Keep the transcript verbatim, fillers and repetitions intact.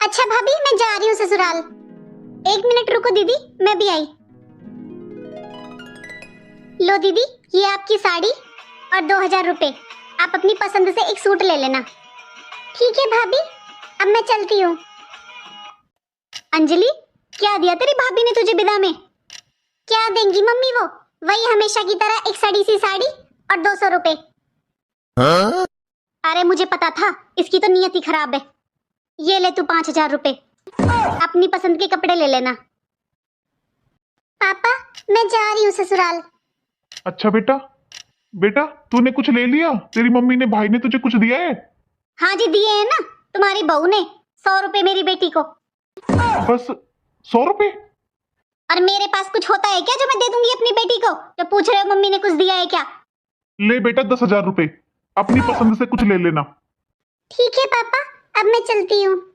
अच्छा भाभी, मैं जा रही हूँ ससुराल। एक मिनट रुको दीदी, मैं भी आई। लो दीदी, ये आपकी साड़ी और दो हजार रुपए। आप अपनी पसंद से एक सूट ले लेना। ठीक है भाभी, अब मैं चलती हूँ। अंजलि, क्या दिया तेरी भाभी ने तुझे विदा में? क्या देंगी मम्मी वो, वही हमेशा की तरह एक सड़ी सी साड़ी और दो सौ रुपए। अरे, मुझे पता था, इसकी तो नीयत ही खराब है। ये ले तू पाँच हजार रुपए, अपनी पसंद के कपड़े ले लेना। पापा, मैं जा रही हूँ ससुराल। अच्छा बेटा, बेटा, तूने कुछ ले लिया? तेरी मम्मी ने, भाई ने तुझे कुछ दिया है? हाँ जी, दिए हैं ना, तुम्हारी बहू ने सौ रुपए मेरी बेटी को। बस सौ रुपए? और मेरे पास कुछ होता है क्या जो मैं दे दूंगी अपनी बेटी को, जो पूछ रहे हो मम्मी ने कुछ दिया है क्या? ले बेटा, दस हजार रुपए, अपनी पसंद से कुछ ले लेना। ठीक है पापा, अब मैं चलती हूँ।